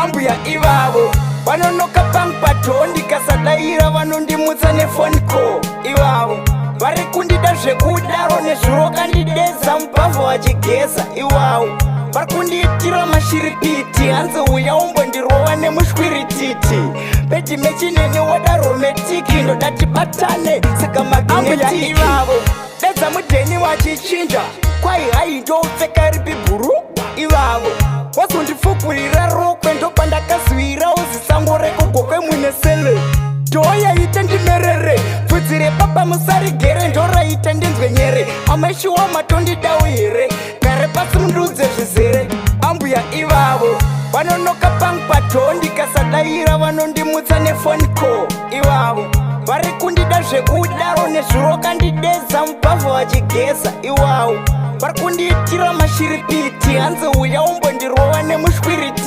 Ambuya ivavo vanonoka pangu padoor, ndikasadaira vanondimutsa nephone call. Ivavo vari kundida zvekudaro, nezuro kandidedza mubhavhu vachigeza. Iwavo vari kundiitira mashiripiti, hanzi uya umbondirova nemushwirititi bed mechineni woda romantic, ndoda tibatane saka magnetic. Ivavo dedza mudheni vachichinja, kwai hai ndopfeka ripi bhuru. Ivavo wazondifugurira rokwe, ndopandakazivirawo zisango rekugokwe mune sele. Ndoyaita ndimerere bvudzi repapa musarigere, ndoraita ndinzwe nyere. Amaishiwa matondidawo here? Gare pasi mundudze zvizere. Ambuya ivavo vanonoka pangu padoor, ndikasadaira vanondimutsa nephone call. Ivavo vari kundida zvekudaro, nezuro kandidedza mubhavhu vachigeza. Iwavo vari kundiitira mashiripiti, hanzi uya umbondirova nemushwiriti.